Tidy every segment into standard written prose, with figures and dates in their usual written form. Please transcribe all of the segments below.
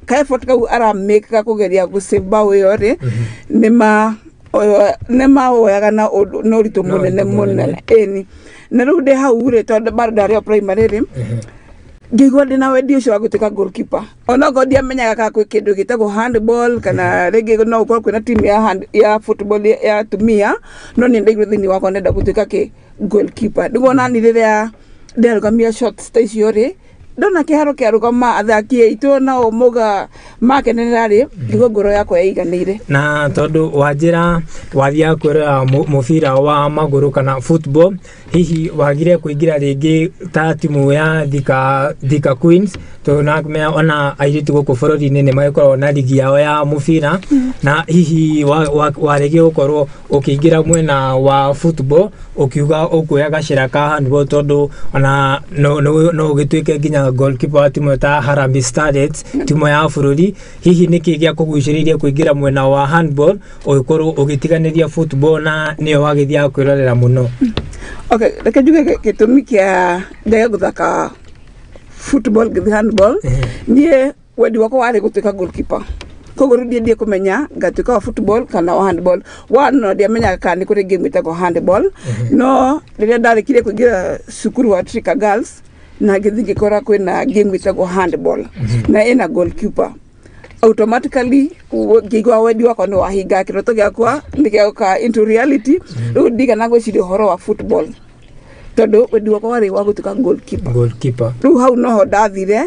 Ka effort kau aramĩkaga kũgeria gũsave bao ĩyo rĩ, nĩ mawoyaga na ũndũ na ũritũ Na mũnene ũritũ mũnene. Mũnene, ĩni. Na rĩu ndĩ hau rĩ, tondũ bado ndarĩ o primary rĩ, ngĩigua ndĩna wendi ũcio wa gũtuĩka goalkeeper, onokorwo ndiamenyaga kana kwĩ kĩndũ gĩtagwo handball, kana rĩngĩ no gũkorwo kwĩna timu ya hand, ya football ya atumia, no niĩ ndaigua thĩinĩ wakwa ndenda gũtuĩka kĩ goalkeeper, nĩguo nani rĩrĩa ndĩrarũgamia shots ta icio rĩ, ndona kĩharo kĩarũgama, athaki aitũ nao mauga makenerera rĩ, nĩguo ngoro yakwa yaiganĩire. Na tondũ wanjĩra wathiaga kwĩrora mũbira wa magũrũ kana football, hihi wagire kũingĩra rĩngĩ ta timu ya Thika Queens, tondũ na ona airĩtu gũkũ bũrũri-inĩ nĩ magĩkoragwo na ligi yao ya mũbira, na hihi waregire gũkorwo ũkĩingĩra mwena wa football, ũkiuga ũkuoya gacĩra ka handball, tondũ ona no ũgĩtuĩke nginya goalkeeper wa timu ta Harambee Starlets, timu ya bũrũri? Hihi nĩkĩ gĩa kũgucĩrĩirie kũingĩra mwena wa handball, ũgĩkorwo ũgĩtiganĩria football na nĩyo wagĩthiaga kwĩrorera mũno? Okay, reke njuge gĩtũmi kĩa njage gũthaka football ngĩthiĩ handball, niĩ wendi wakwa warĩ gũtuĩka goalkeeper, koguo rĩu ndiendie kũmenya ngatuĩka wa football kana wa handball. One, no ndiamenyaga kana nĩ kũrĩ game ĩtagwo handball, no rĩrĩa ndarĩkirie kũingĩra cukuru wa Trika Girls na ngĩthiĩ ngĩkora kwĩna game ĩtagwo handball na ĩna goalkeeper, automatically ngĩigua wendi wakwa nĩ wahinga, kĩroto gĩakwa nĩ gĩoka into reality. Rĩu ndigana gwĩciria ũhoro wa football, tondũ wendi wakwa warĩ wa gũtuĩka goalkeeper. Goalkeeper. Rĩu hau noho ndathire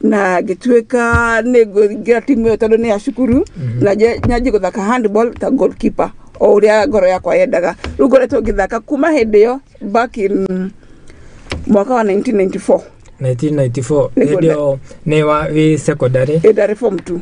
na ngĩtuĩka nĩ ngũingĩra timu ĩyo, tondũ nĩ ya cukuru, na nyanjie gũthaka handball ta goalkeeper o ũrĩa ngoro yakwa yendaga. Rĩu ngoretwo ngĩthaka kuma hĩndĩ ĩyo, back in mwaka wa 1994. 1994? Nĩguo. Hĩndĩ ĩyo nĩ wa wĩ secondary? Ĩ, ndarĩ form 2.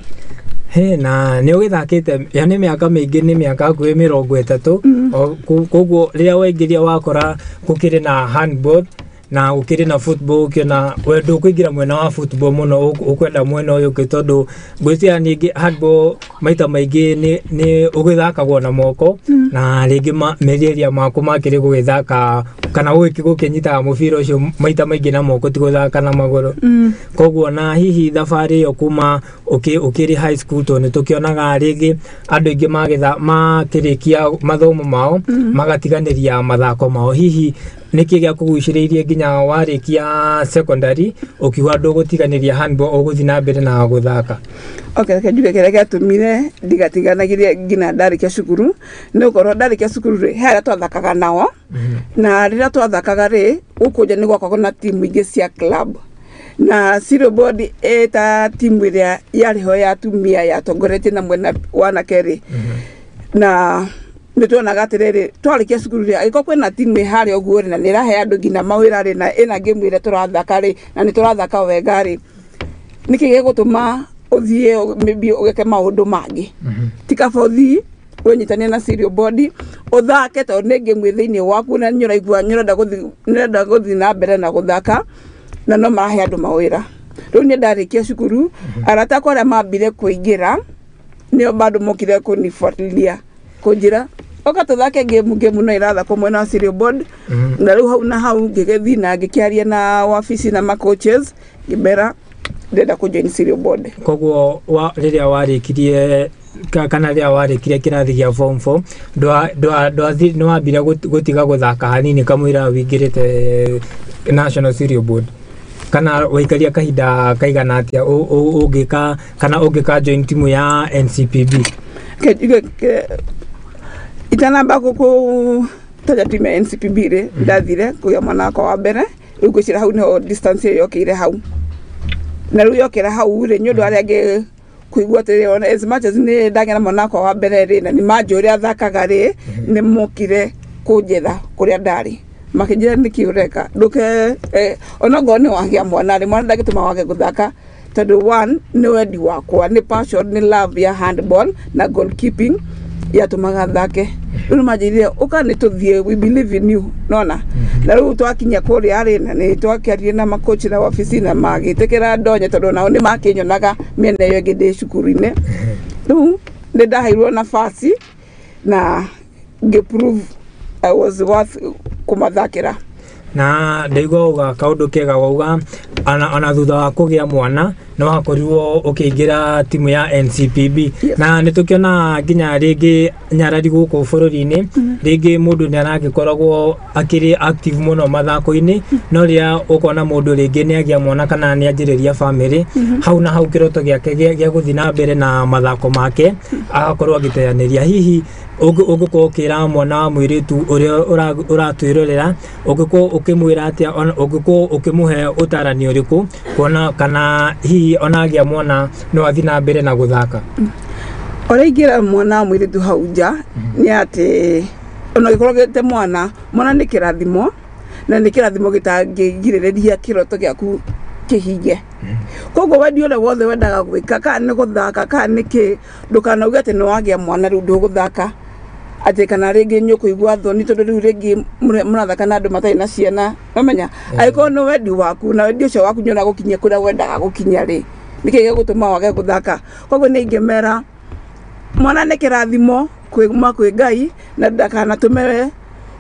He, na nĩ ũgĩthakĩte ya nĩ mĩaka mĩingĩ, nĩ mĩaka hakuhĩ 30. Koguo rĩrĩa waingĩria wakora gũkĩrĩ na handball na gũkĩrĩ na football, ũkĩona we ndũkũingĩra mwena wa football mũno, ũkwenda mwena ũyũ ũngĩ, tondũ ngwĩciria ningĩ handball maita maingĩ nĩ ũgĩthakagwo na moko, na rĩngĩ merirĩria maku makĩrĩ gũgĩthaka kana gũkĩnyitaga mũbira ũcio maita maingĩ na moko, ti gũthaka na magũrũ. Koguo na hihi thabarĩ ĩyo kuma ũkĩrĩ high school, tondũ nĩ tũkĩonaga rĩngĩ andũ aingĩ magĩtha makĩrĩkia mathomo mao magatiganĩria mathako mao, hihi nĩkĩ gĩa kũgucĩrĩirie nginya warĩkia secondary ũkiuga ndũgũtiganĩria handball, ũgũthiĩ na mbere na gũthaka? Okay, reke njuge kĩrĩa gĩatũmire ndigatiganagĩrie nginya ndarĩkia cukuru nĩ gũkorwo ndarĩkia cukuru rĩ, he arĩa twathakaga nao, na rĩrĩa twathakaga rĩ, gũkũ nja nĩ gwakoragwo na timu ingĩ cia club, na Cereal Board ĩta timu ĩrĩa yarĩ ho ya atumia yatongoretie na mwena wanake rĩ, na nĩ tuonaga atĩrĩrĩ, twarĩkia cukuru rĩ, angĩkorwo kwĩna timu ĩ harĩa ũguo rĩ, na nĩ ĩrahe andũ nginya mawĩra rĩ, na ĩna game ĩrĩa tũrathaka rĩ, na nĩ tũrathaka wega rĩ, nĩkĩ gĩgũtũma ũthiĩ maybe ũgeke maũndũ mangĩ? Ti kaba ũthiĩ wĩnyitanie na Cereal Board ũthake, tondũ nĩ game ĩ thĩinĩ waku na nĩ ũraigua nĩ ũrenda gũthiĩ na mbere na gũthaka, na no marahe andũ mawĩra. Rĩu niĩ ndarĩkia cukuru, arata akwa arĩa mambire kũingĩra nĩo bado mokire kũnifuatilia, kũnjĩra oka tũthake game no ĩrathakwo mwena wa Cereal Board. Na rĩu hau na hau ngĩgĩthiĩ na ngĩkĩaria na wabici na ma coaches, ngĩmera ndĩrenda kũjoin Cereal Board. Koguo rĩrĩa warĩkirie kana rĩrĩa warĩkirie kĩrathi gĩa form 4, nĩ wambire gũtiga gũthaka hanini kamũira wĩingĩrĩte National Cereal Board, kana waikaria kahinda kaigana atĩa ũngĩka kana ũngĩka join timu ya NCPB? Itanamba gũkũtaja timu ya NCPB rĩ, ndathire kũgĩa mwana wakwa wa mbere. Rĩu ngwĩciria hau nĩho distance ĩyo yokĩire hau, na rĩu yokĩra hau rĩ, nĩ ũndũ arĩa angĩ kũigua atĩrĩ, ona as much as nĩ ndagĩa na mwana wakwa wa mbere rĩ, na nĩ manjũĩ ũrĩa thakaga rĩ, nĩ mokire kũnjetha kũrĩa ndarĩ, makĩnjĩra, "Nĩkĩ ũreka? Ndũke onokorwo nĩ wagĩa mwana rĩ, mwana ndangĩtũma wage gũthaka, tondũ one nĩ wendi wakwa, nĩ passion, nĩ love ya handball na goalkeeping yatũmaga thake." Rĩu nĩmanjĩrire, "Ũka nĩ tũthiĩ, we believe in you." Nona na rĩu twakinya kũrĩa rĩ, na nĩ twakĩarie na makochi na wabici na magĩtĩkĩra ndonye, tondũ nao nĩ makĩnyonaga mĩena ĩyo ĩngĩ ndĩ cukuru-inĩ. Rĩu nĩ ndaheirwo nafasi na ngĩprove I was worth kũmathakĩra. Na ndaigua uga kaũndũ kega, wauga ona thutha wa kũgĩa mwana Nĩ wakorirwo ũkĩingĩra timu ya NCPB. Yes. Na nĩ tũkĩona nginya rĩngĩ nyarari gũkũ bũrũri-inĩ, rĩngĩ mũndũ nĩ aragĩkoragwo akĩrĩ active mũno mathako-inĩ, no rĩrĩa ũkona mũndũ rĩngĩ nĩ agĩa mwana kana nĩ anjĩrĩria family, hau na hau kĩroto gĩake gĩa gũthiĩ na mbere na mathako make agakorwo agĩteanĩria. Hihi ũngĩkorwo ũkĩra mwana wa mũirĩtu ũrĩa ũratwĩrorera, ũngĩkorwo ũkĩmwĩra atĩa, ũngĩkorwo ũkĩmũhe ũtarani ũrĩkũ kuona kana hihi ona agĩa mwana no athiĩ na mbere na gũthaka? Ũrĩa ingĩra mwana wa mũirĩtu hau nja nĩ atĩ ona ũngĩkorwo ũgĩte mwana, mwana nĩ kĩrathimo, na nĩ kĩrathimo gĩtangĩgirĩrĩria kĩroto gĩaku kĩhinge. Koguo wendi ũrĩa wothe wendaga gwĩka, kana nĩ gũthaka kana nĩ kĩ, ndũkanauge atĩ nĩ wagĩa mwana rĩu ndũgũthaka, atĩ kana rĩngĩ nĩ ũkũigua thoni tondũ rĩu rĩngĩ mũrathaka na andũ matarĩ na ciana. Wamenya, angĩkorwo nĩ wendi waku na wendi ũcio waku nĩ ũragũkinyia kũrĩa wendaga gũkinya rĩ, nĩkĩ gĩgũtũma wage gũthaka? Koguo nĩ ingĩmera mwana nĩ kĩrathimo kuma kwĩ Ngai, na ndakanatũme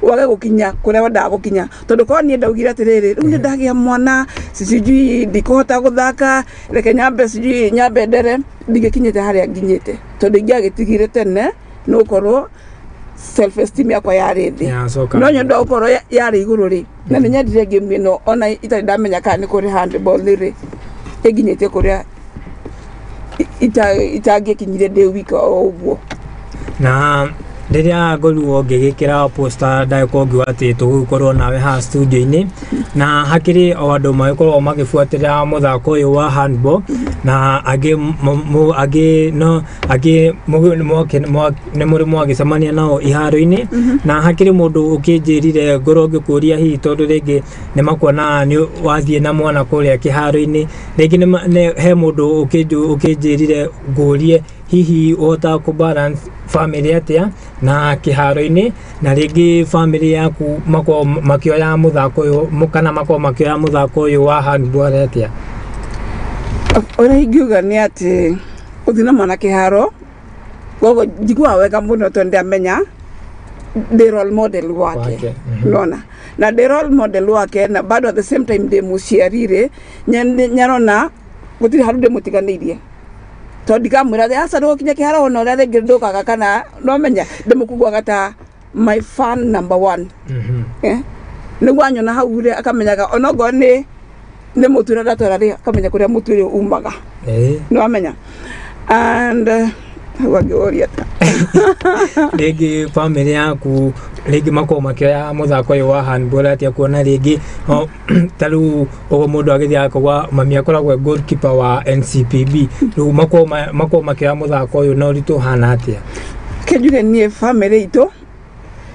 wage gũkinya kũrĩa wendaga gũkinya, tondũ korwo niĩ ndaugire atĩrĩrĩ, rĩu nĩ ndagĩa mwana, sijui ndikũhota gũthaka, reke nyambe sijui nyambe ndere, ndingĩkinyĩte harĩa nginyĩte, tondũ ingĩagĩtigire tene nĩ gũkorwo self esteem yakwa yarĩ thĩ. Yacoka. No nyenda gũkorwo yarĩ igũrũ rĩ, na nĩ nyendire game ĩno ona itarĩ ndamenya kana nĩ kũrĩ handball rĩ, ĩnginyĩtie kũrĩa itangĩkinyire ndĩ wika o ũguo. Na rĩrĩa ngorirwo ngĩgĩkĩra poster ndagĩkorwo ngiuga atĩ tũgũkorwo nawe haha studio-inĩ, na hakĩrĩ o andũ magĩkoragwo magĩbuatĩrĩra mũthako ũyũ wa handball, na angĩ angĩ no angĩ nĩ mũrĩ mwagĩcemania nao iharo-inĩ, na hakĩrĩ mũndũ ũkĩnjĩrire ngorwo ngĩkũria hihi tondũ rĩngĩ nĩ makuonaga nĩ wathiĩ na mwana kũrĩa kĩharo-inĩ, rĩngĩ he mũndũ ũkĩnjĩrire ngũrie hihi ũhotaga kũ balance family atĩa na kĩharo-inĩ, na rĩngĩ family yaku makorwo makĩoya mũthako ũyũ kana makorwo makĩoya mũthako ũyũ wa handball atĩa? Ũrĩa ingiuga nĩ atĩ gũthiĩ na mwana kĩharo, koguo njiguaga wega mũno tondũ ndamenya ndĩ role model wake. Wake. Nona na ndĩ role model wake, na bado at the same time ndĩ mũciari rĩ, nyarona gũtirĩ handũ ndĩmũtiganĩirie, tondũ ndikamwĩra atĩ aca ndũgũkinya kĩharo ona ũrĩa rĩngĩ ndũkaga, kana nomenya ndĩmũkuaga ta my fan number one. Nĩguo anyona hau rĩ, akamenyaga onokorwo nĩ mũtu ũrĩa ndatwara rĩ, akamenya kũrĩa mũtu ũrĩa umaga. Nĩwamenya, and hau angĩũria ta Rĩngĩ family yaku rĩngĩ makorwo makĩoya mũthako ũyũ wa handball atĩa, kuona rĩngĩ ta rĩu ũguo mũndũ agĩthiaga akauga mami akoragwo e goalkeeper wa NCPB, rĩu makorwo makĩoya mũthako ũyũ na ũritũ ũhana atĩa? Kĩnjuge niĩ family itũ,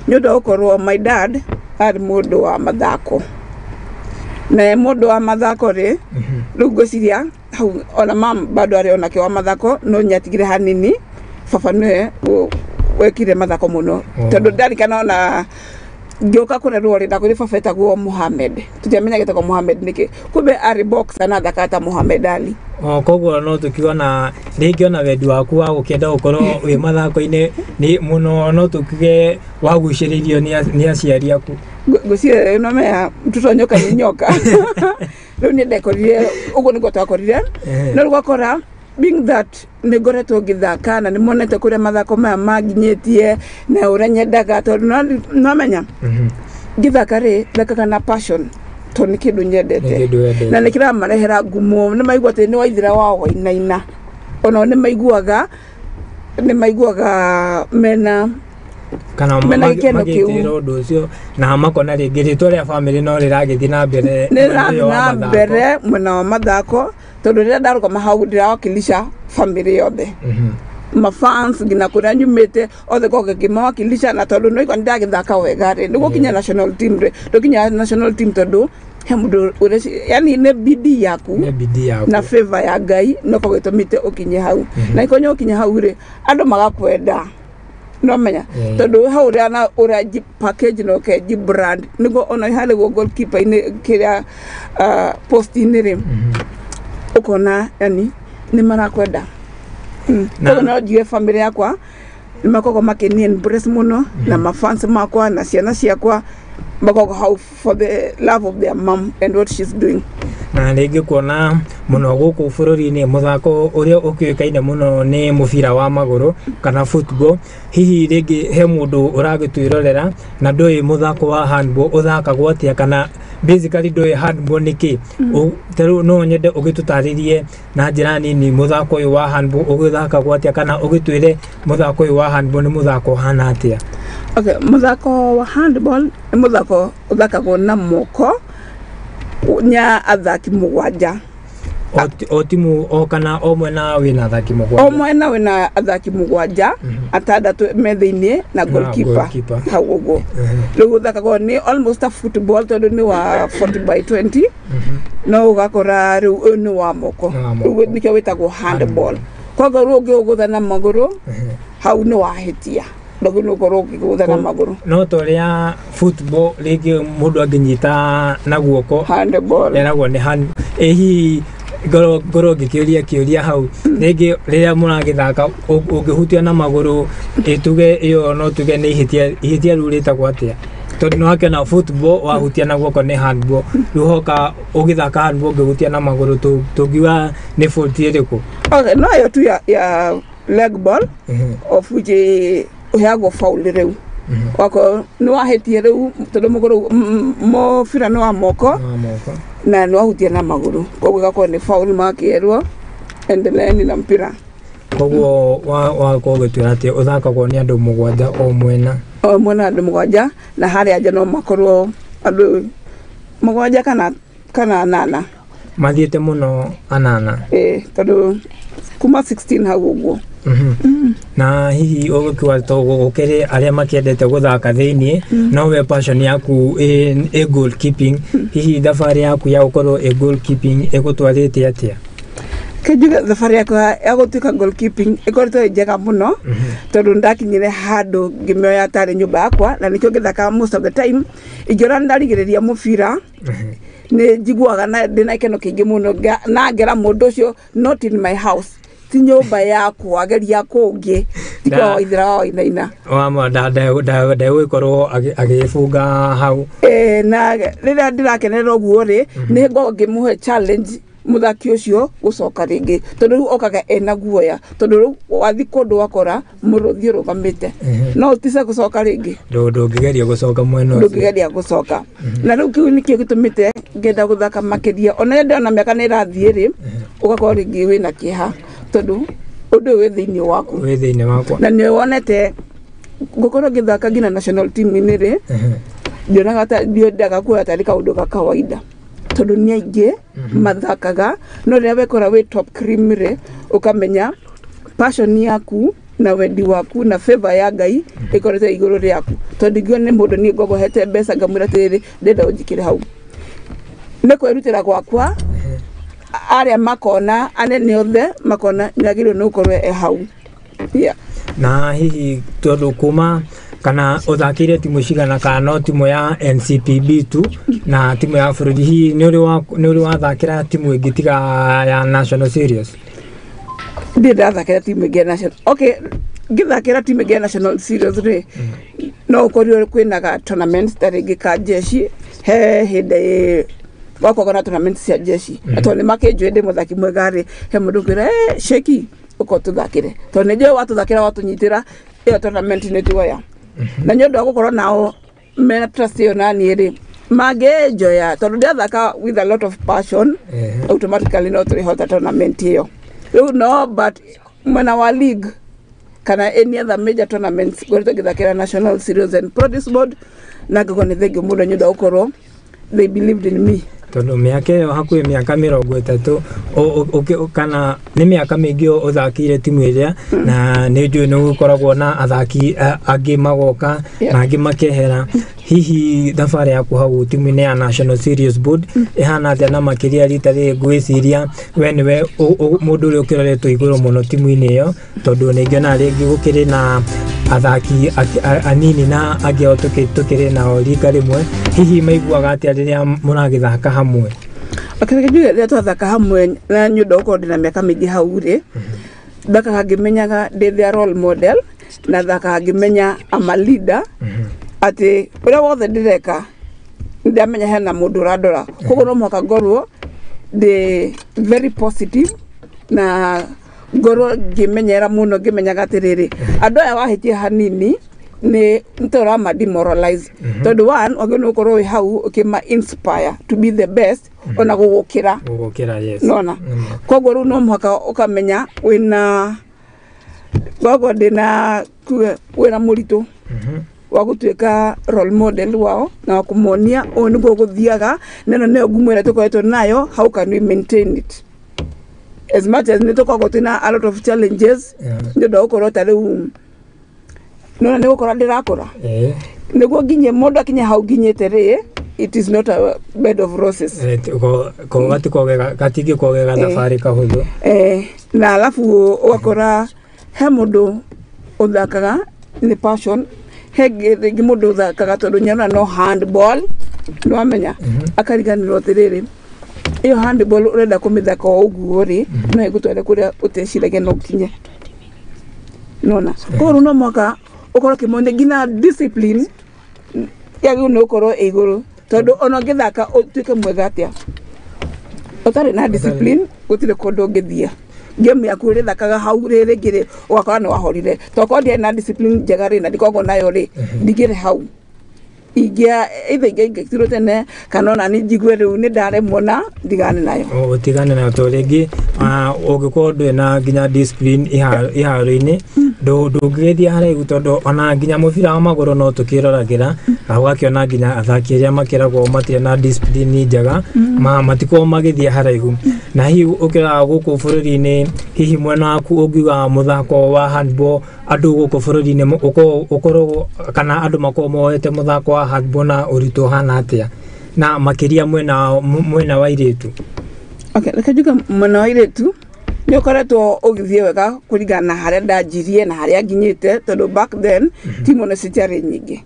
nĩ ũndũ wa gũkorwo my dad arĩ mũndũ wa mathako, na e mũndũ wa mathako rĩ, rĩu ngwĩciria hau ona mam bado arĩ onake wa mathako, no nyatigire hanini, baba nĩwe wekire mathako mũno. Tondũ ndarikana ona ngĩũka kũrerwo rĩ, ndakwĩrire baba etagwo Mohamed, tũtiamenya getagwo Mohamed nĩkĩ, kumbe arĩ boxer na athakaga ta Mohamed Ali. O koguo no tũkiuga rĩngĩ ona wendi waku wa gũkĩenda gũkorwo wĩ mathako-inĩ nĩ mũno no tũkiuge wagucĩrĩirio nĩ aciari aku. Ngwĩciria no mea mtoto wa nyoka ni nyoka. Rĩu niĩ ndekorire ũguo nĩguo twakorire. No rĩu ũgakora being that nĩ ngoretwo ngĩthaka na nĩ monete kũrĩa mathako maya manginyĩtie na ũrĩa nyendaga, tondũ no menya ngĩthaka rĩ, thakaga na passion tondũ nĩ kĩndũ nyendete. Nĩ kĩndũ wendete. Na nĩ kĩramarehera ngumo, nĩ maigua atĩ nĩ waithira wao wainaina, onao nĩ maiguaga mena kana mena gĩkeno kĩu. Magĩtĩra ũndũ ũcio na makona rĩngĩ rĩtwa rĩa family no rĩragĩthiĩ na mbere nĩ mwena ũyũ rĩrathiĩ wa na mathako. mbere mwena wa mathako, tondũ rĩrĩa ndarũgama hau ndĩrawakilisha family yothe, mafans nginya kũrĩa nyumĩte othe ngoka ngĩmawakilisha, na tondũ nĩwaigua nĩ ndagĩthaka wega rĩ, nĩguo kinya national team rĩ, ndũkinya national team tondũ he mũndũ yani nĩ bidii yaku. Nĩ bidii yaku. Na favor ya Ngai no gĩtũmĩte ũkinye hau, na ikonye ũkinye hau rĩ, andũ magakwenda, nomenya, tondũ hau ũrĩa na ũrĩa package na ũkenji brand nĩguo ona harĩ guo goalkeeper-inĩ kĩrĩa post-inĩ rĩ, ũkona yani nĩ marakwenda. Koguo no njuge family yakwa nĩ makoragwo makĩni embrace mũno, na mafans makwa na ciana ciakwa makoragwo hau for the love of their mom and what she's doing. Na rĩngĩ kuona Mũno gũkũ bũrũri-inĩ mũthako ũrĩa ũkĩũĩkaine mũno nĩ mũbira wa magũrũ kana football. Hihi rĩngĩ he mũndũ ũragĩtwĩrorera na ndũĩ mũthako wa handball ũthakagwo atĩa, kana basically ndũĩ handball nĩ kĩ. Ta rĩu no nyende ũgĩtũtarĩrie na njĩra nini mũthako ũyũ wa handball ũgĩthakagwo atĩa, kana ũgĩtwĩre mũthako ũyũ wa handball nĩ mũthako ũhana atĩa. Okay, mũthako wa handball nĩ mũthako ũthakagwo na moko nya athaki 7. O timu o kana o mwena wĩna athaki 7? O mwena wĩna athaki 7, 6 me thĩiniĩ na goalkeeper hau ũguo. Rĩu ũthakagwo nĩ almost a football tondũ nĩ wa 40 by 20, no ũgakora rĩu ũyũ nĩ wa moko, rĩu nĩkĩo wĩtagwo handball. Koguo rĩu ũngĩũgũtha na magũrũ hau nĩ wahĩtia, ndagĩrĩirwo gũkorwo ũkĩgũtha na magũrũ. No ta ũrĩa football rĩngĩ mũndũ angĩnyita na guoko, handball ĩragwo nĩ hand. Ĩ hihi ngorwo ngĩkĩũria kĩũria hau, rĩngĩ rĩrĩa mũragĩthaka ũngĩhutia na magũrũ, ĩtuge ĩyo no tuge nĩ ihĩtia, ihĩtia rĩu rĩtagwo atĩa? Tondũ nĩ wakĩona football wahutia na guoko nĩ handball, rĩu hoka ũgĩthaka handball ũngĩhutia na magũrũ tũngiuga nĩ fault ĩrĩkũ? Okay, no ĩyo tu ya leg ball, of which ũheagwo foul rĩu wakorwo nĩ wahĩtie rĩu tondũ mũgũrũ mũbira nĩ wa moko na nĩ wahutia na magũrũ, koguo ĩgakorwo nĩ foul, makĩerwo endeleeni na mpira. Koguo wakorwo ũgĩtwĩra atĩ ũthakagwo nĩ andũ 7 o mwena. O mwena andũ 7, na harĩa nja no makorwo andũ 7 kana 8. Mathiĩte mũno 8. Ĩĩ, tondũ kuma 16 hau ũguo. Na hihi ũgĩkiuga to gũkĩrĩ arĩa makĩendete gũthaka thĩiniĩ, no we passion yaku ĩ goalkeeping, hihi thabarĩ yaku ya gũkorwo ĩ goalkeeping ĩgũtwarĩte atĩa? Kĩnjuge thabarĩ yakwa ya gũtuĩka goalkeeping ĩkoretwo ĩ njega mũno, tondũ ndakinyire handũ ngĩmĩoya tarĩ nyũmba yakwa, na nĩkĩo ngĩthakaga most of the time. Ingĩona nĩndarigĩrĩria mũbira nĩ njiguaga ndĩna gĩkeno kĩingĩ mũno, na ngera mũndũ ũcio not in my house, ti nyũmba yakwa, geria kũngĩ, ti kwa Waithera wa Wainaina. Ndegũgĩkorwo agĩbunga hau. Na rĩrĩa ndĩrakenerera ũguo rĩ, nĩ ngoragwo ngĩmũhe challenge mũthaki ũcio gũcoka rĩngĩ, tondũ rĩu okaga ena guoya, tondũ rĩu wathiĩ kũndũ wakora mũrũthi ũrũgamĩte, no ũtice gũcoka rĩngĩ. Ndũngĩgeria gũcoka mwena ũcio. Ndũngĩgeria gũcoka. Na rĩu kĩu nĩkĩo gĩtũmĩte ngenda gũthaka makĩria, ona rĩrĩa ndĩrona mĩaka nĩ ĩrathiĩ rĩ, ũgakorwo rĩngĩ wĩna kĩeha, tondũ ũndũ ũyũ wĩ thĩiniĩ waku. Wĩ thĩiniĩ wakwa. Na nĩ wonete ngũkorwo ngĩthaka nginya national team-inĩ rĩ, ndionaga ta ndiendaga kuoya tarĩ kaũndũ ga kawaida, tondũ nĩ aingĩ mathakaga, no rĩrĩa wekora wĩ top cream rĩ, ũkamenya passion yaku na wendi waku na favor ya Ngai ĩkoretwo igũrũ rĩaku, tondũ ingĩona nĩ mũndũ niĩ ngoragwo hete mbeca ngamwĩra atĩrĩrĩ, ndĩrenda ũnjikĩre hau, nĩ kwĩrutĩra gwakwa, arĩa makona anene othe makona nĩagĩrĩirwo nĩ gũkorwo e hau. Na hihi tondũ kuma kana ũthakĩire timu cigana kana no timu ya NCPB tu na timu ya bũrũri, hihi nĩ ũrĩ wathakĩra timu ĩngĩ tiga ya National Series? Ndirĩ ndathakĩra timu ĩngĩ ya National. Okay, ngĩthakĩra timu ĩngĩ ya National Series rĩ, no ũkorirwo kwĩna ga tournament ta rĩngĩ ka jeshi, he hĩndĩ gwakoragwo na tournament cia jeshi, na tondũ nĩ makĩnjũĩ ndĩ mũthaki mwega rĩ, he mũndũ ũkwĩra sheki ũka ũtũthakĩre, tondũ nĩ njũĩ watũthakĩra watũnyitĩra ĩyo tournament nĩ tuoya. Na nĩ ũndũ wa gũkorwo nao mena trust ĩyo naniĩ rĩ, mangĩnjoya tondũ ndĩrathaka with a lot of passion, automatically no tũrĩhota tournament ĩyo. Rĩu no, but mwena wa league kana any other major tournaments ngoretwo ngĩthakĩra National Cereals and Produce Board, na ngakorwo nĩ thengiũ mũno nĩ ũndũ wa gũkorwo they believed in me. Tondũ mĩaka ĩyo hakuhĩ mĩaka 30 kana nĩ mĩaka mĩingĩ ũthakĩire timu ĩrĩa, na nĩ njũĩ nĩ gũkoragwo na athaki angĩ magoka na angĩ makehera. Hihi thabarĩ yaku hau timu-inĩ ya National Series Board ĩhana atĩa, na makĩria rita rĩrĩ ngwĩciria we nĩwe mũndũ ũrĩa ũkĩroretwo igũrũ mũno timu-inĩ ĩyo, tondũ nĩ ngĩona rĩngĩ gũkĩrĩ na athaki anini na angĩ ao tũkĩrĩ nao rika rĩmwe, hihi maiguaga atĩa rĩrĩa mũragĩthaka hamwe? Okay, njuge rĩrĩa twathaka hamwe na nĩ ũndũ wa gũkorwo ndĩna mĩaka mĩingĩ hau rĩ, thakaga ngĩmenyaga ndĩ their role model, na thakaga ngĩmenya I'm a leader, atĩ ũrĩa wothe ndĩreka ndamenya hena mũndũ ũrandora, koguo no mũhaka ngorwo Ndĩ very positive na ngorwo ngĩmenyera mũno, ngĩmenyaga atĩrĩrĩ, andũ aya wahĩtia hanini nĩ nĩtũrama demoralize, tondũ one wagĩrĩirwo nĩ gũkorwo wĩ hau ũkĩma inspire to be the best ona gũgũkĩra. Gũgũkĩra, yes. Nona koguo rĩu no mũhaka ũkamenya wĩna, koguo ndĩna kuge wĩra mũritũ wa gũtuĩka role model wao na wa kũmonia ũũ nĩguo gũthiaga, na ĩno nĩyo ngumo ĩrĩa tũkoretwo nayo. How can we maintain it as much as nĩ tũkoragwo twĩna a lot of challenges nĩ ũndũ wa gũkorwo ta rĩu nona nĩ gũkora ndĩrakũra, nĩguo nginye mũndũ akinye hau nginyĩte rĩ, it is not a bed of roses. Ko gatingĩkorwo ge gathabarĩ kahũthũ. Na alafu ũgakora he mũndũ ũthakaga nĩ passion, he rĩngĩ mũndũ ũthakaga tondũ nĩarona no handball, nĩwamenya, akariganĩrwo atĩrĩrĩ, ĩyo handball ũrenda kũmĩthaka o ũguo rĩ, no ĩgũtware kũrĩa ũteciragia no ũkinye, nona. Koguo rĩu no mũhaka ũkorwo ũkĩmonia nginya discipline yagĩrĩirwo nĩ gũkorwo ĩ igũrũ, tondũ ona ũngĩthaka ũtuĩke mwega atĩa, ũtarĩ na discipline gũtirĩ kũndũ ũngĩthiĩ. Game yaku ũrĩthakaga hau rĩ rĩngĩ rĩ, ũgakora nĩ wahorire. Tokorwo ndiarĩ na discipline njega rĩ, na ndikoragwo nayo rĩ, ndingĩrĩ hau ingĩa either ingĩaingatirwo tene kana ona niĩ njigue rĩu nĩ ndaremwo na ndigane nayo. Ũtigane nayo, tondũ rĩngĩ ũngĩkorwo ndũrĩ na nginya discipline iharo-inĩ, ndũngĩgĩthiĩ haraihu, tondũ ona nginya mũbira wa magũrũ no tũkĩroragĩra na ũgakĩona nginya athaki arĩa makĩragwo matirĩ na discipline njega matikoragwo magĩthiĩ haraihu. Na hihi ũkĩrora gũkũ bũrũri-inĩ, hihi mwena waku ũngiuga mũthako wa handball andũ gũkũ bũrũri-inĩ ũkoragwo kana andũ makoragwo moete mũthako wa handball na ũritũ ũhana atĩa, na makĩria mwena wa airĩtu? Okay, reke njuge mwena wa airĩtu nĩ ũkoretwo ũgĩthiĩ wega kũringana na harĩa ndanjirie na harĩa nginyĩte, tondũ back then timu ona citiarĩ nyingĩ,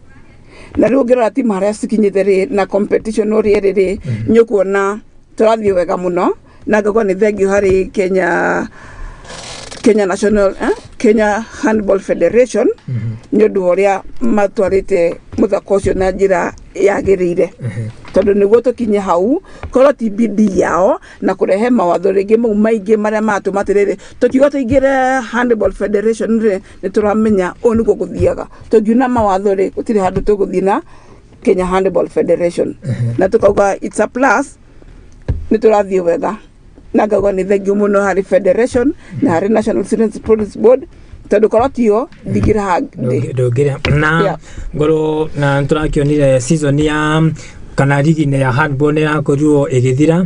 na rĩu ũngĩrora timu harĩa cikinyĩte rĩ na competition ũrĩa ĩrĩ rĩ, nĩ ũkuona tũrathiĩ wega mũno, na ngauga nĩ thengiũ harĩ Kenya National Kenya Handball Federation nĩ ũndũ wa ũrĩa matwarĩte mũthako ũcio na njĩra yagĩrĩire, tondũ nĩguo tũkinye hau korwo ti bidii yao na kũrehe mawatho rĩngĩ mau maingĩ marĩa maratũma atĩrĩrĩ, tũkiuga tũingĩre Handball Federation rĩ, nĩ tũramenya ũũ nĩguo gũthiaga. Tũngiuna mawatho rĩ, gũtirĩ handũ tũgũthiĩ na Kenya Handball Federation, na tũkauga it's a plus, nĩ tũrathiĩ wega, na ngauga nĩ thengiũ mũno harĩ federation na harĩ National Students Police Board, tondũ korwo tio ndingĩrĩ haha ndĩ. Ndũngĩrĩ na ngorwo na nĩtũrakĩonire season ya kana rigi-inĩ ya handball nĩ ĩrakorirwo ĩgĩthira.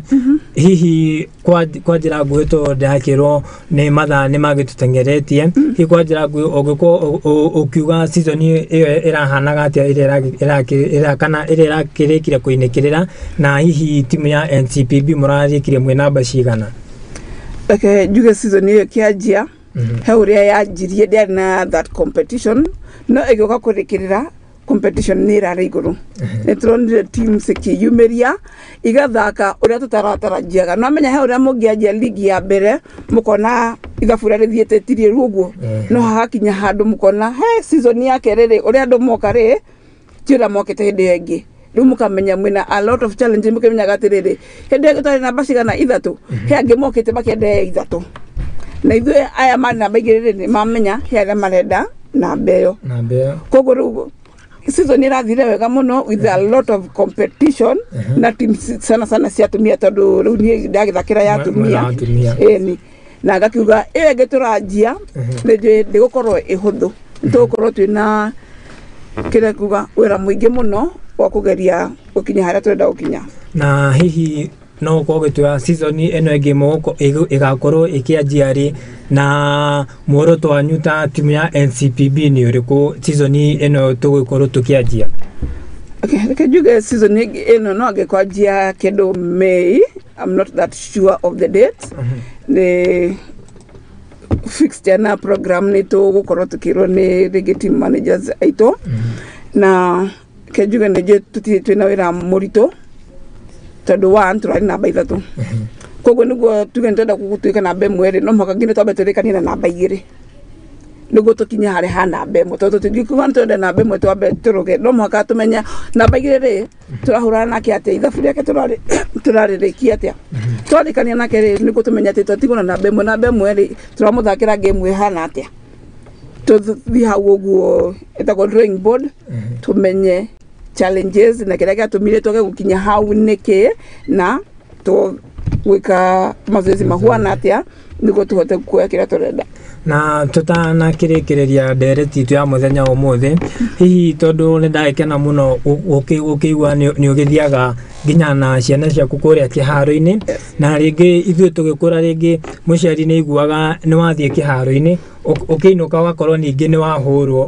Hihi kwa njĩra nguhĩ, tondũ ndĩrakĩrwo nĩ mathaa nĩ magĩtũteng'eretie, hihi kwa njĩra nguhĩ ũngĩkorwo ũkiuga season ĩyo ĩrahanaga atĩa ĩrĩa kana ĩrĩa ĩrakĩrĩkire kũinĩkĩrĩra, na hihi timu ya NCPB mũrarĩkirie mwĩ namba cigana? Reke njuge season ĩyo ĩkĩanjia he ũrĩa yanjirie ndĩarĩ na that competition, no ĩgĩũka kũrĩkĩrĩra competition nĩ ĩrarĩ igũrũ. Nĩ tũronire teams ikĩyumĩria igathaka ũrĩa tũtaratarajiaga. No amenya he ũrĩa mũngĩanjia ligi ya mbere mũkona ithabu ũrĩa rĩthiĩte ti rĩũru ũguo, no hakinya handũ mũkona he season ya kerĩ rĩ, ũrĩa andũ moka rĩ ti ũrĩa mokĩte hĩndĩ ĩyo ĩngĩ. Rĩu mũkamenya mwĩna a lot of challenge, mũkĩmenyaga atĩrĩrĩ, hĩndĩ ĩyo twarĩ namba cigana ithatũ, he angĩ mokĩte makĩenda ĩyo ithatũ, na ithuĩ aya marĩ namba igĩrĩ rĩ, nĩ mamenya he arĩa marenda namba ĩyo. Namba ĩyo. Koguo rĩu season ĩrathire wega mũno with a lot of competition na teams sana sana cia atumia, tondũ rĩu niĩ ndagĩthakĩra ya Mwena wa atumia. atumia. Ĩni, na ngakiuga ĩyo ĩngĩ tũranjia nĩ njũĩ ndĩgũkorwo ĩhũthũ, nĩtũgũkorwo twĩna kĩrĩa kuga wĩra mũingĩ mũno wa kũgeria gũkinya harĩa tũrenda gũkinya. Na hihi no ũkorwo ũgĩtwĩra season ĩno ĩngĩ ĩgakorwo ĩkĩanjia rĩ, na muoroto wanyu ta timu ya NCPB nĩ ũrĩkũ season ĩno tũgũkorwo tũkĩanjia? Okay, reke njuge season ĩngĩ ĩno no angĩkwanjia kĩndũ May, I'm not that sure of the date. Nĩ fixed na program nĩ tũgũkorwo tũkĩrwo nĩ rĩngĩ team managers aitũ, na reke njuge nĩ njũĩ tũtirĩ twĩna wĩra mũritũ, tondũ one tũrarĩ namba ithatũ, koguo nĩguo tuge nĩ twenda gũtuĩka namba ĩmwe rĩ, no mũhaka nginya twambe tũrĩkanie na namba igĩrĩ. Nĩguo tũkinye harĩ ha namba ĩmwe, tondũ tũtingĩkiuga nĩ twende namba ĩmwe twambe tũrũge, no mũhaka tũmenye namba 2 rĩ tũrahũrana nake atĩa, ithabu rĩake tũrarĩrĩkia atĩa. Twarĩkania nake rĩ nĩguo tũmenye atĩ twatigwo na namba ĩmwe, namba ĩmwe rĩ tũramũthakĩra game ĩhana atĩa. Tũthiĩ hau ũguo ĩtagwo drawing board, tũmenye challenges na kĩrĩa gĩatũmire twage gũkinya hau nĩkĩ, na tũgwĩka mazoezi mahuana atĩa nĩguo tũhote kuoya kĩrĩa tũrenda. Na tutanakĩrĩkĩrĩria ndereti itũ ya mũthenya ũmũthĩ, hihi tondũ nĩ ndagĩkena mũno ũkĩigua nĩ ũgĩthiaga nginya na ciana ciaku kũrĩa kĩharo-inĩ, na rĩngĩ ithuĩ tũgĩkũra rĩngĩ mũciari nĩ aiguaga nĩ wathiĩ kĩharo-inĩ ũkĩinũka ũgakorwo ningĩ nĩ wahũrwo,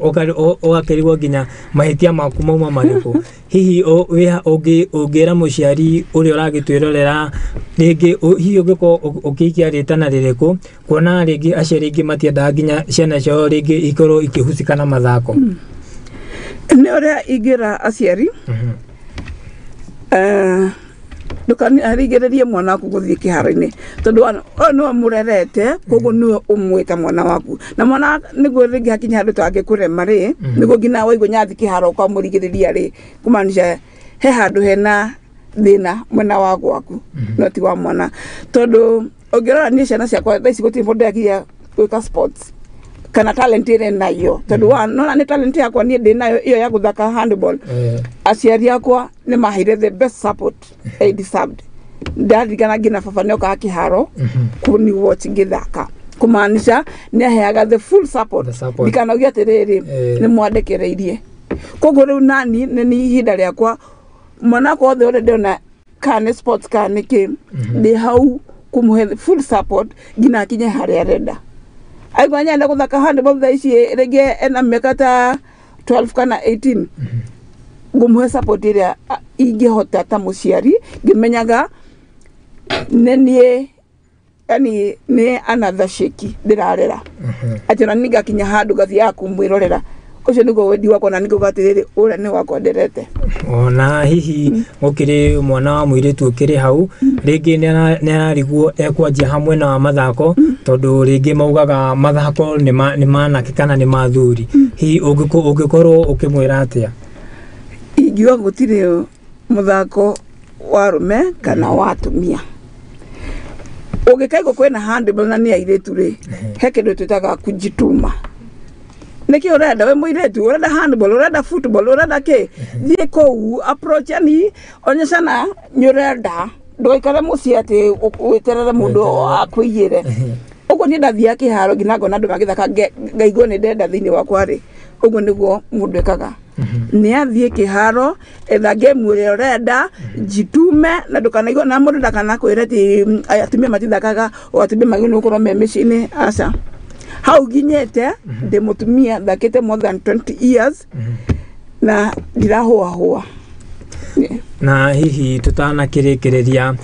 ũgakĩrigwo nginya mahĩtia maku mauma marĩkũ. Hihi ũngĩra mũciari ũrĩa ũragĩtwĩrorera rĩngĩ hihi ũngĩkorwo ũkĩikia rĩtana rĩrĩkũ, kuona rĩngĩ aciari aingĩ matiendaga nginya ciana ciao rĩngĩ ikorwo ikĩhusika na mathako? Nĩ ũrĩa ingĩra aciari, ndũkanarigĩrĩrie mwana waku gũthiĩ kĩharo-inĩ, tondũ ũyũ nĩwe mũrerete, koguo nĩwe ũmwĩta mwana waku, na mwana nĩguo rĩngĩ hakinya handũ tangĩkũrema rĩ, nĩguo nginya waigua nyathi kĩharo ũkamũrigĩrĩria rĩ, kũmaanisha he handũ hena thĩna mwena wa gwaku, no ti wa mwana. Tondũ ũngĩrora niĩ ciana ciakwa thaa ici gũtirĩ mũndũ ndagiria gwĩka sports kana talent ĩrĩa nayo, tondũ nona nĩ talent yakwa niĩ ndĩ nayo ĩyo ya gũthaka handball. Aciari akwa nĩ maheire the best support I deserved. Ndaririkana nginya baba nĩ okaga kĩharo kũni watch ngĩthaka, kũmaanisha nĩ aheaga the full support, ndikanauge atĩrĩrĩ nĩ mwandekereirie. Koguo rĩu nani nĩ ihinda rĩakwa mwana wakwa wothe ũrĩa ndĩrona kana nĩ sports kana nĩ kĩ, ndĩ hau kũmũhe full support nginya akinye harĩa arenda. Aigua nyenda gũthaka handball thaa ici rĩngĩ ena mĩaka ta 12 kana 18, ngũmũhe support ĩrĩa ingĩhota ta mũciari, ngĩmenyaga nĩ niĩ, yani nĩ another sheki ndĩrarera, atĩ ona niĩ ngakinya handũ ngathiaga kũmwĩrorera. Ũcio nĩguo wendi wakwa, na nĩngauga atĩrĩrĩ, ũrĩa nĩ wakwa nderete. Ona hihi gũkĩrĩ mwana wa mũirĩtu ũkĩrĩ hau rĩngĩ nĩ ararigwo ekwanjia hamwe na mathako, tondũ rĩngĩ maugaga mathako nĩ manake kana nĩ mathuri, hihi ũngĩkorwo ũkĩmwĩra atĩa? Ingiuga gũtirĩ mũthako wa arũme kana wa atumia. Ũngĩkaigua kwĩna handball na nĩ airĩtu rĩ, he kĩndũ twĩtaga kujituma. Nĩkĩ ũrenda we mũirĩtu, ũrenda handball, ũrenda football, ũrenda kĩ, thiĩ kũu approach, yani onyeshana nĩ ũrenda, ndũgaikare mũciĩ atĩ wĩterere mũndũ akũiyĩre. Ũguo niĩ ndathiaga kĩharo nginya ngona andũ magĩthaka ngaigua nĩ ndenda thĩinĩ wakwa rĩ, ũguo nĩguo mũndũ ekaga. Nĩ athiĩ kĩharo, etha game ĩrĩa ũrenda, jitume, na ndũkanaigua na mũndũ ndakanakwĩre atĩ atumia matithakaga, o atumia magĩrĩirwo gũkorwo me mĩciĩ-inĩ, aca. Hau nginyĩte ndĩ mũtumia thakĩte more than 20 years na ndirahũahũa. Na hihi tutanakĩrĩkĩrĩria,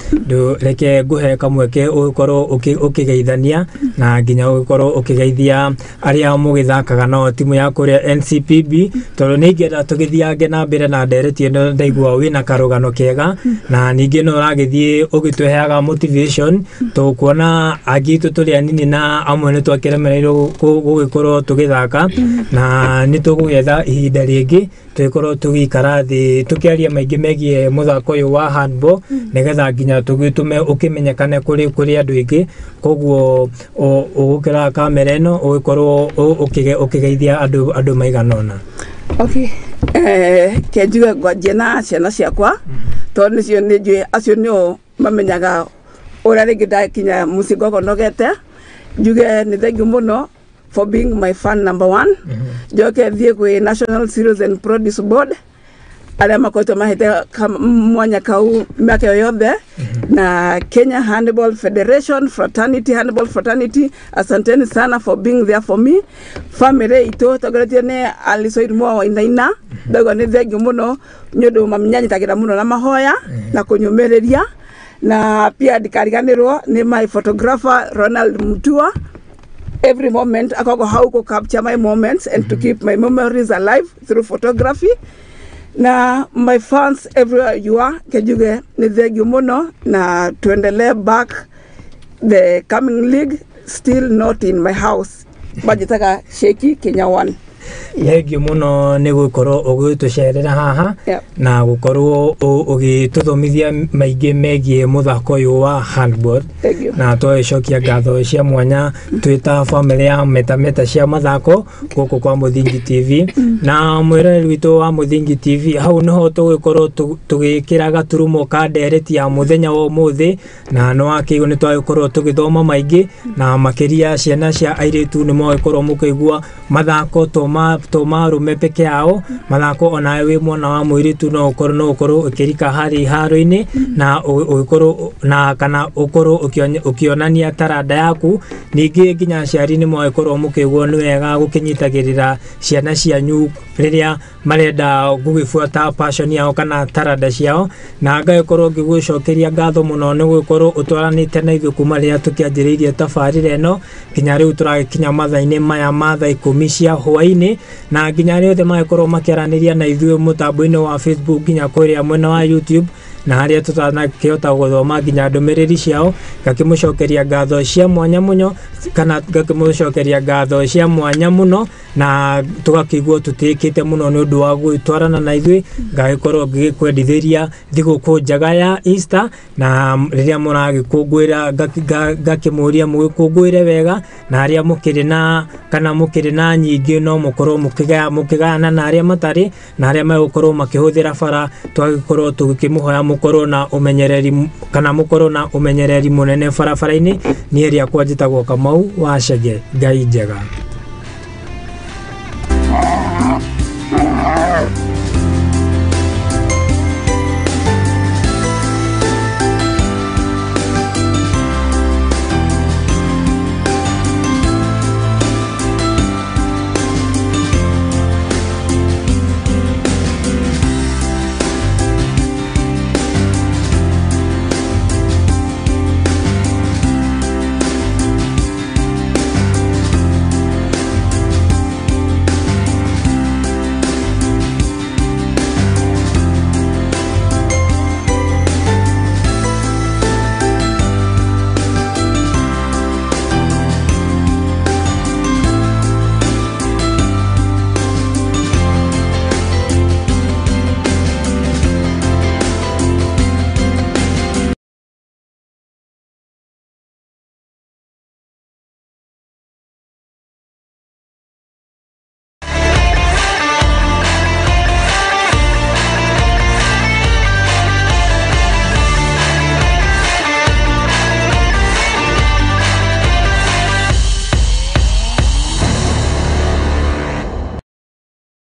reke ngũhe kamweke ũgĩkorwo ũkĩgeithania na nginya ũgĩkorwo ũkĩgeithia arĩa mũgĩthakaga nao timu ya kũrĩa NCPB, tondũ nĩ ingĩenda tũgĩthiange na mbere na ndereti ĩno, ndaigua wĩna karũgano kega, na ningĩ no ũragĩthiĩ ũgĩtũheaga motivation, tũkuona angĩ itũ tũrĩ anini na amwe nĩ twakĩremereirwo gũgĩkorwo tũgĩthaka, na nĩ tũgũgĩetha ihinda rĩngĩ tũgĩkorwo tũgĩikara thĩ tũkĩaria maingĩ megiĩ mũthako ũyũ wa handball, nĩgetha nginya tũgĩtũme ũkĩmenyekane kũrĩ andũ aingĩ. Koguo ũgũkĩra kamera ĩno ũgĩkorwo ũkĩgeithia andũ maigana ũna. Okay, ke njuge ngwanjie na ciana ciakwa, tondũ nĩcio nĩ njũĩ acio nĩo mamenyaga ũrĩa rĩngĩ ndakinya mũciĩ ngoragwo nogete. Njuge nĩ thengiũ mũno for being my fan number one. Njoke thiĩ kwĩ National Cereals and Produce Board arĩa makoretwo mahete mwanya kau mĩaka ĩyo yothe, na Kenya Handball Federation, Fraternity Handball Fraternity, asanteni sana for being there for me. Family itũ tongoretio nĩ Alice Wairimu wa Wainaina, ndauga nĩ thengiũ mũno nĩ ũndũ manyitagĩra mũno na mahoya na kũnyũmĩrĩria, na pia ndikariganĩrwo nĩ my photographer Ronald Mutua. Every moment akoragwo hau kũ capture my moments and to keep my memories alive through photography. Na my fans everywhere you are, kenjuge nĩ thengiũ mũno, na tuendelee back the coming league, still not in my house. Manjĩtaga Sheki Kenya One. Thengiũ mũno nĩ gũkorwo ũgĩtũcerera haha na gũkorwo ũgĩtũthomithia maingĩ megiĩ mũthako ũyũ wa handball. Thank you. Na twagĩcokia ngatho cia mwanya twĩ ta bamĩrĩ ya Metameta cia mathako gũkũ kwa Mũthingi TV na mwĩroreri witũ wa Mũthingi TV. Hau nĩho tũgũkorwo tũgĩkĩra gaturumo ka ndereti ya mũthenya wa ũmũthĩ, na nĩ wakĩigua nĩ twagĩkorwo tũgĩthoma maingĩ, na makĩria ciana cia airĩtu nĩ mwagĩkorwo mũkĩigua mathako to ma arũme peke yao, mathako onawe wĩ mwana wa mũirĩtu no ũkorwo ũkĩrika harĩ haro-inĩ na ũgĩkorwo na kana ũkorwo ũkĩonania taranda yaku. Ningĩ nginya aciari nĩ mwagĩkorwo mũkĩigua nĩ wega gũkĩnyitagĩrĩra ciana cianyu rĩrĩa marenda gũgĩbuata passion yao kana taranda ciao. Na ngagĩkorwo ngĩgũcokeria ngatho mũno nĩ gũgĩkorwo ũtwaranĩte na ithuĩ kuma rĩrĩa tũkĩanjĩrĩirie tabarĩra ĩno nginya rĩu tũragĩkinya mathaa-inĩ maya ma thaa 10 cia hwaĩ-inĩ, na nginya arĩa othe magĩkorwo makĩaranĩria na ithuĩ mũtambo-inĩ wa Facebook nginya kũrĩa mwena wa YouTube, na arĩa tũtanakĩhota gũthoma nginya ndũmĩrĩri ciao, ngakĩmũcokeria ngatho cia mwanya mũno, kana ngakĩmũcokeria ngatho cia mwanya mũno, na tũgakĩigua tũtĩkĩte mũno nĩ ũndũ wa gwĩtwarana na ithuĩ. Ngagĩkorwo ngĩgĩkwendithĩria thigũkũ njega ya Easter, na rĩrĩa mũragĩkũngũĩra ngakĩmũria mũgĩkũngũĩre wega, na arĩa mũkĩrĩ na kana mũkĩrĩ na nyingĩ no mũkorwo mũkĩgayana na arĩa matarĩ, na arĩa megũkorwo makĩhũthĩra bara twagĩkorwo tũgĩkĩmũhoya mũkorwo na ũmenyereri, kana mũkorwo na ũmenyereri mũnene barabara-inĩ. Niĩ rĩakwa njĩtagwo Kamau wa Chege. Ngai njega.